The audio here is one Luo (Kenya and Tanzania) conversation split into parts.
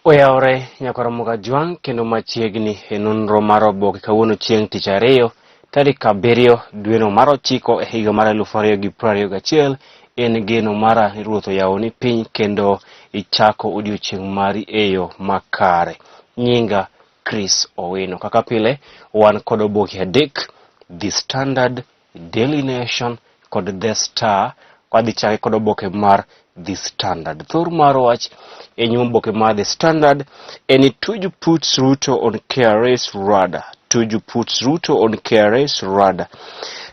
Oyawore nyakoromoga jwang' kendo machiegni e nonro mar oboke kawuono chieng' tich ariyo tarik 7 dweno mar 9 e higa mar 2021. En geno mara ni Ruoth oyawoni piny kendo ichako odiochieng' mari e yo makare. Nyinga Chris Owino. Kaka pile wan kod oboke adek, The Standard, Daily Nation kod The Star. Wadhi chake kod oboke mar The Standard. Thor mar wach e nyim oboke mar The Standard en ni Tuju puts Ruto on KRA's radar. Tuju puts Ruto on KRA's radar.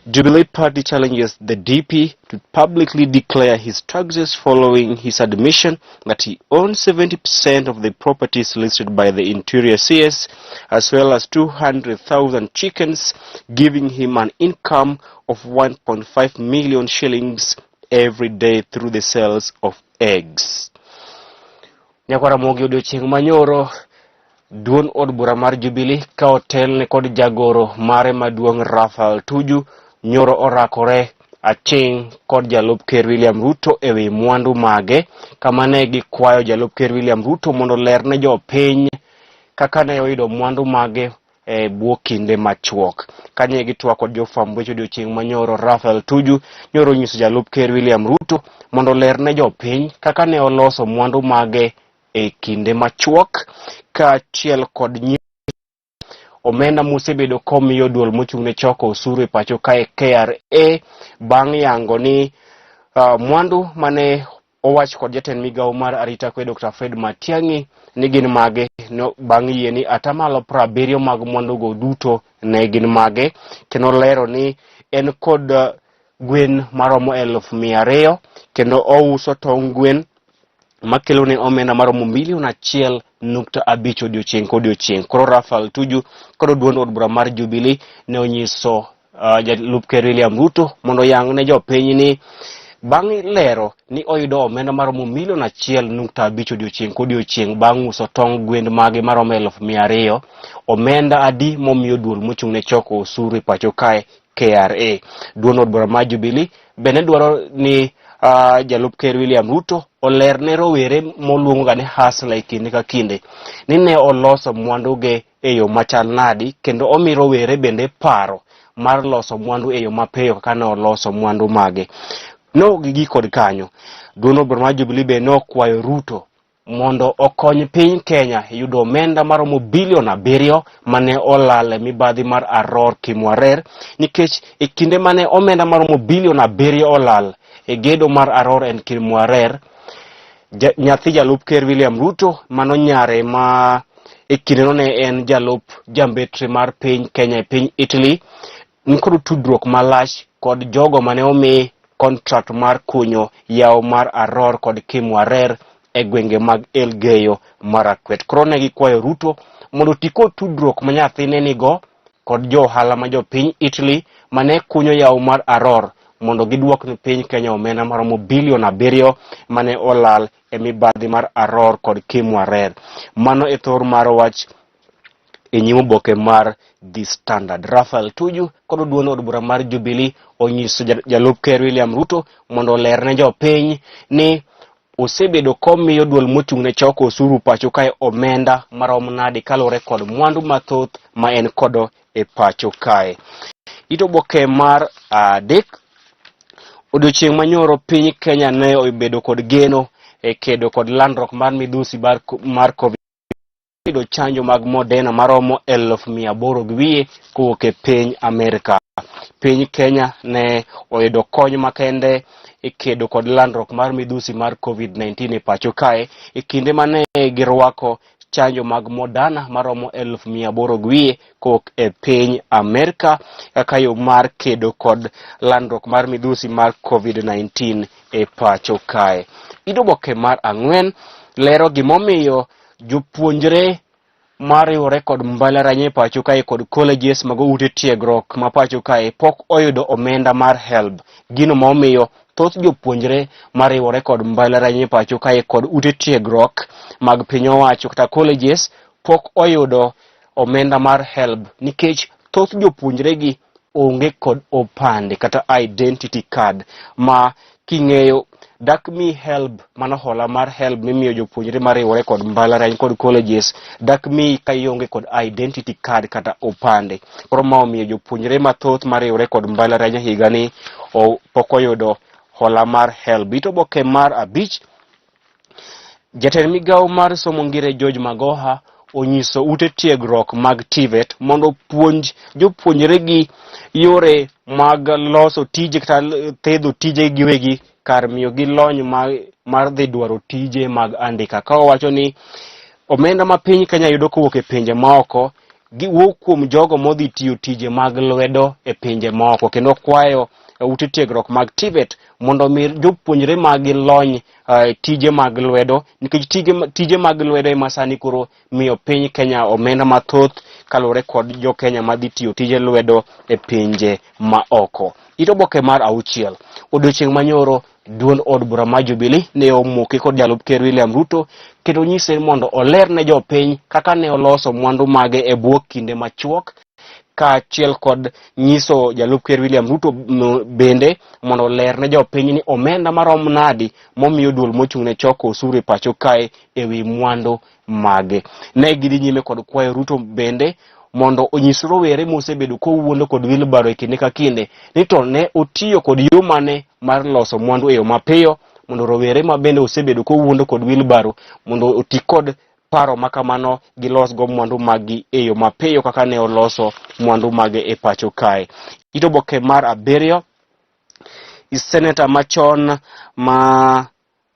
Jubilee Party challenges the DP to publicly declare his taxes following his admission that he owns 70% of the properties listed by the Interior CS, as well as 200,000 chickens, giving him an income of 1.5 million shillings every day through the sales of eggs. Nyakwaramogi odiochieng' manyoro duond od bura mar Jubilee ka otelne kod jagoro mare maduong' Raphael Tuju nyoro orakore aching' kod jalup ker William Ruto e wi mwandu mage, kama ne gikwayo jalup ker William Ruto mondo oler ne jopiny kaka ne oyudo mwandu mage e bwo kinde machuok. Kane gitwak kod jofwamb weche odiochieng' manyoro, Raphael Tuju nyoro onyiso jalup ker William Ruto mondo oler ne jopiny kaka ne oloso mwandu mage e kinde machuok kaachiel kod nyiso omenda mosebedo komiyo duol mochung' ne choko osuru e pacho kae KRA bang' yango ni mwandu mane owach kod jatend migawo mar arita kwe Dr. Fred Matiang'i ni gin mage no, bang' yie ni atamalo 70 mag mwandugo duto ne gin mage, kendo lero ni en kod gwen maromo 200,000 kendo ouso tong' gwen makelo ne omenda maromo milion 1.5 odiochieng' kodiochieng'. Koro Raphael Tuju kod duond od bura mar Jubilee ne onyiso jalup ker William Ruto mondo oyang ne jopiny ni bang' lero ni oyudo omenda maromo milion 1.5 odiochieng' kodiochieng' bang' uso tong' gwen mage maromo 200,000, omenda adi momiyo duol mochung' ne choko osuru e pacho kae KRA. Duond od bura mar Jubilee bende dwaro ni jalup ker William Ruto oler ne rowere moluongo ga ni hustler e kinde ka kinde ni ne oloso mwanduge e yo machal nadi, kendo omi rowere bende paro mar loso mwandu e yo mapiyo kaka ne oloso mwandu mage. No gigi kod kanyo, duond od bura mar Jubilee be nokwayo Ruto mondo okony piny Kenya yudo omenda maromo bilion 7 mane olal e mibadhi mar Arror Kimwarer, nikech e kinde mane omenda maromo bilion 7 olal e gedo mar Arror en Kimwarer, nyathi jalup ker William Ruto mano nyare ma e kindeno ne en jalup jambetre mar piny Kenya e piny Italy, nikod tudruok malach kod jogo mane omi contract mar kunyo yawo mar Arror kod Kimwarer e gwenge mag Elgeyo Marakwet. Koro ne gikwayo Ruto mondo oti kod tudruok ma nyathine nigo kod jo ohala ma jopiny Italy mane kunyo yawo mar Arror mondo giduok ni piny Kenya omenda maromo bilion 7 mane olal e mibadhi mar Arror kod Kimwarer. Mano e thor mar wach e nyim oboke mar The Standard. Raphael Tuju kod duond od bura mar Jubilee onyiso jalup ker William Ruto mondo oler ne jopiny ni osebedo komiyo duol mochung' ne choko osuru pacho kae omenda marom nadi kaluwore kod mwandu mathoth ma en kodo e pacho kae. Ito oboke mar 3, odiochieng' manyoro piny Kenya ne obedo kod geno e kedo kod landruok mar midhusi mar COVID. Yudo chanjo mag Moderna maromo 800,000 gi wiye kowuok e piny Amerka. Piny Kenya ne oyudo kony makende e kedo kod landruok mar midhusi mar COVID-19 e pacho kae e kinde mane girwako chanjo mag Moderna maromo 800,000 gi wiye kowuok e piny Amerka kaka yo mar kedo kod landruok mar midhusi mar COVID-19 e pacho kae. Idoboke mar 4 lero gimomiyo jopuonjre mariwore kod mbalariany e pacho kae kod colleges mag ute tiegruok ma pacho kae pok oyudo omenda mar HELB. Gino ma omiyo thoth jopuonjre mariwore kod mbalariany e pacho kae kod ute tiegruok mag piny owacho kata colleges pok oyudo omenda mar HELB nikech thoth jopuonjre gi onge kod opande kata identity card ma king'eyo Dak mi HELB, mano hola mar HELB mimiyo jopuonjre mariwore kod mbalariany kod colleges, dak mi ka ionge kod identity card kata opande. Koro ma omiyo jopuonjre mathoth mariwore kod mbalariany e higani pok oyudo hola mar HELB. It oboke mar abich, Jatend migawo mar somo Ngire George Magoha onyiso ute tiegruok mag TVET mondo opuonj jopuonjregi yore mag loso tije kata thedho tije giwegi kar miyogi lony mar dhi dwaro tije mag andika. Ka owacho ni omenda ma piny Kenya yudo kowuok e pinje maoko giwuok kuom jogo modhi tiyo tije mag lwedo e pinje maoko kendo kwayo ute tiegruok mag TVET mondo omi jopuonjre magi lony tije mag lwedo nikech tije mag lwedo ema sani koro miyo piny Kenya omenda mathoth kaluwore kod jo Kenya madhi tiyo tije lwedo e pinje ma oko. It oboke mar auchiel, odiochieng' manyoro duond od bura mar Jubilee ne omoke kod jalup ker William Ruto kendo nyise mondo oler ne jopiny kaka ne oloso mwandu mage e bwo kinde machuok kaachiel kod nyiso jalup ker William Ruto bende mondo oler ne jopiny ni omenda marom nadi momiyo duol mochung' ne choko osuru e pacho kae e wi mwandu mage. Ne gidhi nyime kod kwayo Ruto bende mondo onyis rowere mosebedo kowuondo kod wilbaro e kinde ka kinde ni to ne otiyo kod yo mane mar loso mwandu e yo mapiyo mondo rowere ma bende osebedo kowuondo kod wilbaro mondo oti kod paro ma kamano gilosgo mwandu maggi e yo mapiyo kaka ne oloso mwandu mage e pacho kae. It oboke mar abiriyo, seneta machon ma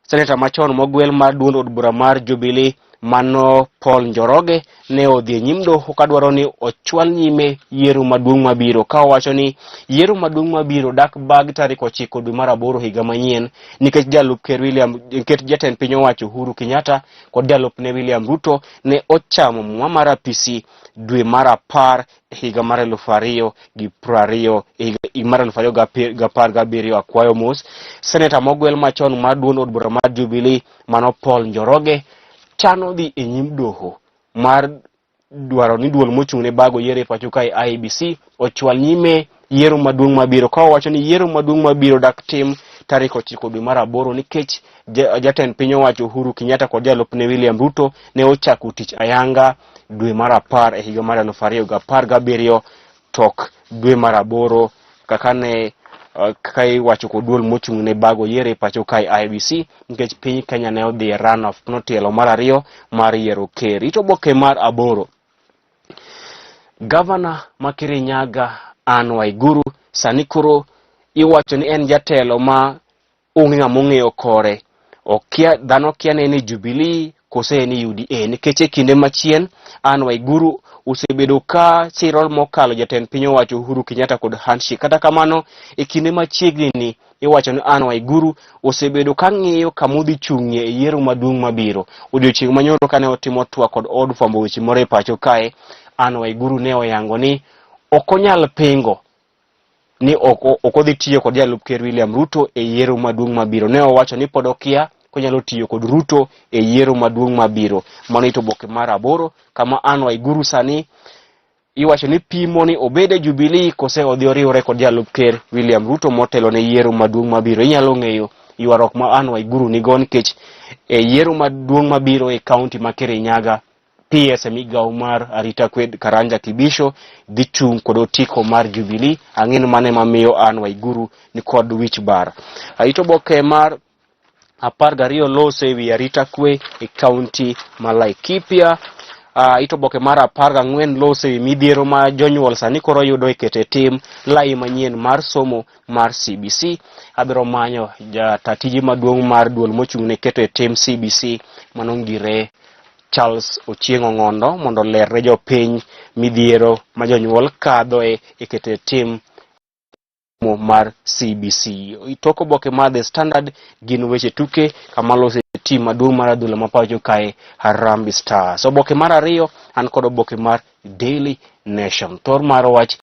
seneta machon mogwel mar duond od bura mar Jubilee mano Paul Njoroge ne odhi e nyim doho kadwaro ni ochwal nyime yiero maduong' mabiro ka owacho ni yiero maduong' mabiro dak bag tarik 9 dwe mar 8 higa manyien nikech jalup ker William nikech jatend piny owacho Uhuru Kenyatta kod jalupne William Ruto ne ochamo muma mar apisi dwe mar 10 higa mar 2020 higa mar 2017. Akwayo mos seneta mogwel machon mar duond od bura mar Jubilee mano Paul Njoroge chano dhi e nyim doho mar dwaro ni duol mochung' ne bago yiero e pacho kae IEBC ochwal nyime yiero maduong' mabiro ka owacho ni yiero maduong' mabiro dak tim tarik 9 dwe mar 8 nikech jatend piny owacho Uhuru Kenyatta kod jalupne William Ruto ne ochako tich ayanga dwe mar 10 e higa mar 2017 tok dwe mar 8 kaka ne kaka iwacho kod duol mochung' ne bago yiero e pacho kae IEBC nikech piny Kenya ne odhi e runoff no tielo mar 2 mar yiero ker. It oboke mar 8, Gavana ma Kirinyaga Anne Waiguru sani koro iwacho ni en jatelo ma onge ng'ama ong'eyo kore. Okia, dhano kia ne en e Jubilee kose en e UDA nikech e kinde machien Anne Waiguru osebedo ka siro mokalo jatend piny owacho Uhuru Kenyatta kod handshake. Kata kamano e kinde machiegni ni iwacho ni Anne Waiguru osebedo ka ng'iyo kama odhi chung'ie e yiero maduong' mabiro. Odiochieng' manyoro kane otimo twak kod od fwambo weche moro e pacho kae, Anne Waiguru ne oyango ni ok onyal pingo ni ok odhi tiyo kod jalup ker William Ruto e yiero maduong' mabiro. Ne owacho ni pod okia konyalo tiyo kod Ruto e yiero maduong' mabiro. Mano ito oboke mar 8 kama Anne Waiguru sani iwacho ni pimo ni obed e Jubilee kose odhi oriwre kod jalup ker William Ruto motelo ne yiero maduong' mabiro. Inyalo ng'eyo ywaruok ma Anne Waiguru nigo nikech e yiero maduong' mabiro e kaunti ma Kirinyaga PS e migawo mar arita kwe Karanja Kibisho dhi chung' kod otiko mar Jubilee. Ang'e mane mamiyo Anne Waiguru ni kod wich bar. Ito oboke mar 12 loso e wi arita kwe e kaunti ma Laikipia. Ito oboke mar 14 loso e wi midhiero ma jonyuol sani koro yudo e keto e tim lai manyien mar somo mar CBC. Abiro manyo jata tije maduong' mar duol mochung' ne keto e tim CBC mano Ngire Charles Ochieng' Ong'ondo mondo oler ne jopiny midhiero ma jonyuol kadhoe e keto e tim mar CBC. Tok oboke mar The Standard gin weche tuke kama lose tim maduong' mar adhula ma pacho kae Harambee Stars. Oboke mar 2 an kod oboke mar Daily Nation. Thor mar wach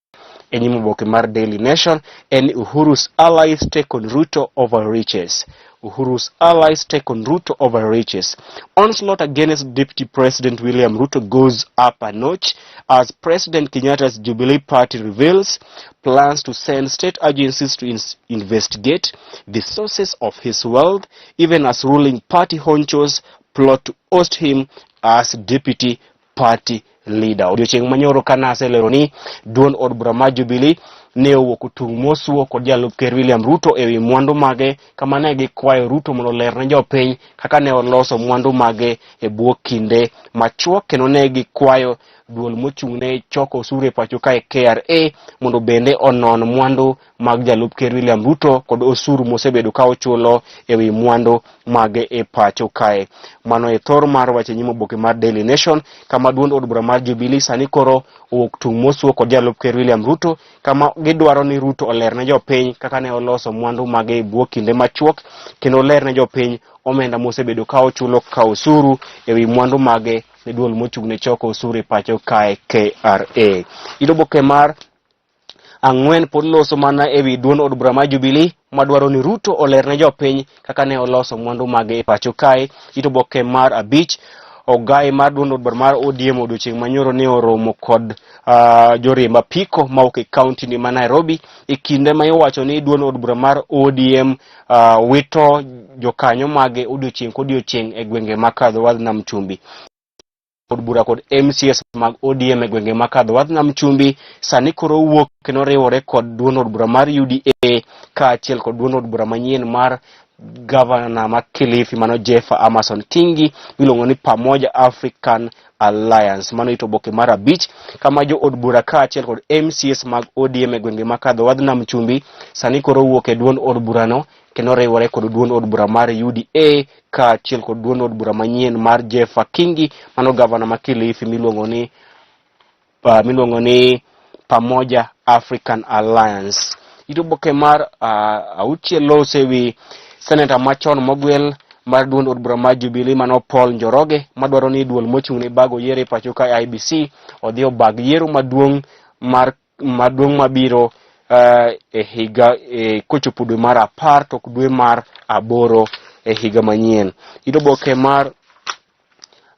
e nyim oboke mar Daily Nation en Uhuru's allies take on Ruto over riches. Uhuru's allies take on Ruto over riches. Onslaught against Deputy President William Ruto goes up a notch as President Kenyatta's Jubilee Party reveals plans to send state agencies to investigate the sources of his wealth, even as ruling party honchos plot to oust him as deputy party leader. Odiochieng' manyoro ka naselero ni duond od bura mar Jubilee ne owuok otung' mosuo kod jalup ker William Ruto ewi mwandu mage kama ne gikwayo Ruto mondo oler ne jopiny kaka ne oloso mwandu mage e bwo kinde machuok kendo ne gikwayo duol mochung' ne choko osuru e pacho kae KRA mondo bende onon mwandu mag jalup ker William Ruto kod osuru mosebedo ka ochulo e wi mwandu mage e pacho kae. Mano e thor mar wache nyim oboke mar Daily Nation kama duond od bura mar Jubilee sani koro owuok tung' mosuo kod jalup ker William Ruto kama gidwaro ni Ruto oler ne jopiny kaka ne oloso mwandu mage e bwo kinde machuok kendo oler ne jopiny omenda mosebedo ka ochulo ka osuru e wi mwandu mage ne duol mochung' ne choko osuru e pacho kae KRA. Ito oboke mar ang'wen pod loso mana e wi duond od bura mar Jubilee madwaro ni Ruto oler ne jopiny kaka ne oloso mwandu mage e pacho kae. It oboke mar abich ogai mar duond od bura mar ODM odiochieng' manyoro ne oromo kod joriemb apiko mawuok e kaunti ni ma Nairobi e kinde ma iwacho ni duond od bura mar ODM wito jokanyo mage odiochieng' kodiochieng' e gwenge ma kadho wadh nam chumbi. Od bura kod MCS mag ODM e gwenge ma kadho wadh nam chumbi sani koro wuok kendo riwore kod duond od bura mar UDA kaachiel kod duond od bura manyien mar gavana ma Kilifi mano Jeffer Amason Kingi miluongo ni Pamoja African Alliance. Mano ito oboke mar abich kama jo od bura kaachiel kod MCS mag ODM e gwenge ma kadho wadh nam chumbi sani koro wuok e duond od burano kendo riwore kod duond od bura mar UDA kaachiel kod duond od bura manyien mar Jeffer Kingi mano gavana ma Kilifi miluongo ni Pamoja African Alliance. It oboke mar auchiel loso ewi seneta machon mogwel mar duond od bura mar Jubilee mano Paul Njoroge madwaro ni duol mochung' ne bago yiero e pacho ka IEBC odhi obag yiero maduong' mar maduong' mabiro e higa kochopo dwe mar 10 tok dwe mar 8 e higa manyien. It oboke mar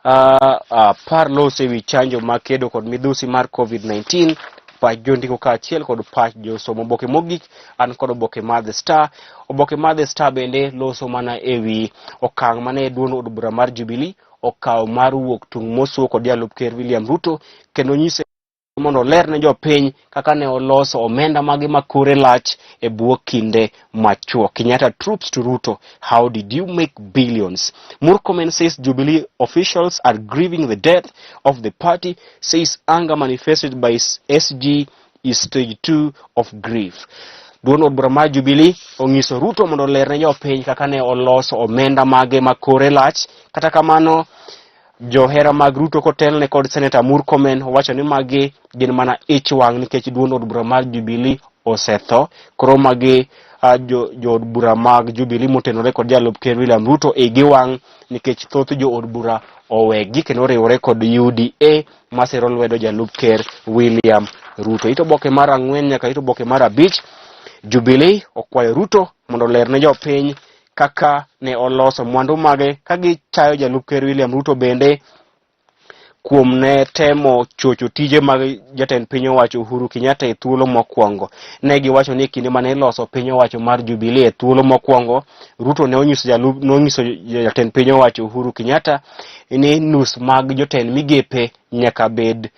10 loso ewi chanjo mag kedo kod midhusi mar COVID-19 pach jondiko kaachiel kod pach josomo. Oboke mogik an kod oboke mar The Star. Oboke mar The Star bende loso mana ewi okang' mane duond od bura mar Jubilee okawo mar wuok tung' mosuo kod jalup ker William Ruto kendo nyise mondo oler ne jopiny kaka ne oloso omenda mage ma kore lach e bwo kinde machuok. Kenyatta troops to Ruto, how did you make billions? Murkomen says Jubilee officials are grieving the death of the party, says anger manifested by SG is stage 2 of grief. Duond od bura mar Jubilee onyiso Ruto mondo oler ne jopiny kaka ne oloso omenda mage ma kore lach. Kata kamano, johera mag Ruto kotelne kod Seneta Murkomen owacho ni magi gin mana ich wang' nikech duond od bura mar Jubilee osetho. Koro magi jood bura mag Jubilee motenore kod jalup ker William Ruto igi wang' nikech thoth jood bura owegi kendo oriwore kod UDA masiro lwedo jalup ker William Ruto. It oboke mar 4 nyaka it oboke mar 5 Jubilee okwayo Ruto mondo oler ne jopiny kaka ne oloso mwandu mage ka gichayo jalup ker William Ruto bende kuom ne temo chocho tije mag jatend piny owacho Uhuru Kenyatta e thuolo mokwongo. Ne giwacho ni e kinde mane iloso piny owacho mar Jubilee e thuolo mokwongo, Ruto ne onyiso jalup nonyiso jatend piny owacho Uhuru Kenyatta ni nus mag jotend migepe nyaka bed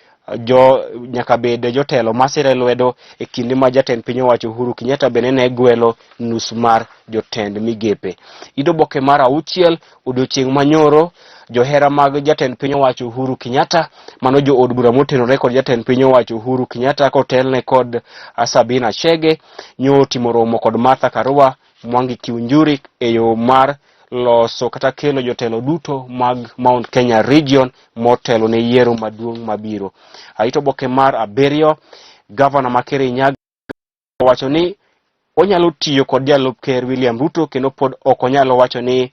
jotelo masire lwedo e kinde ma jatend piny owacho Uhuru Kenyatta bende ne gwelo nus mar jotend migepe. It oboke mar 6 odiochieng' manyoro johera mag jatend piny owacho Uhuru Kenyatta mano jo od bura motenore kod jatend piny owacho Uhuru Kenyatta kotelne kod Sabina Chege nyo otimo romo kod Martha Karua, Mwangi Kiunjuri e yo mar loso kata kelo jotelo duto mag Mount Kenya Region motelo ne yiero maduong' mabiro. It oboke mar 7 gavana ma Kirinyaga owacho ni onyalo tiyo kod jalup ker William Ruto kendo pod ok onyal wacho ni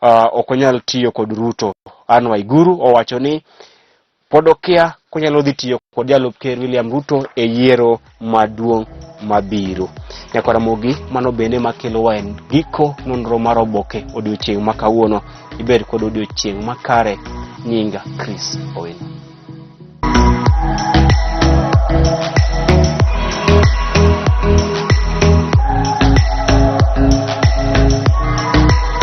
ok onyal tiyo kod Ruto. Anne Waiguru owacho ni pod okia konyalo dhi tiyo kod jalup ker William Ruto e yiero maduong' mabiro. Nyakwar Ramogi, mano bende makelowa e giko nonro mar oboke odiochieng' ma kawuono. Ibed kod odiochieng' makare. Nyinga Chris Owino.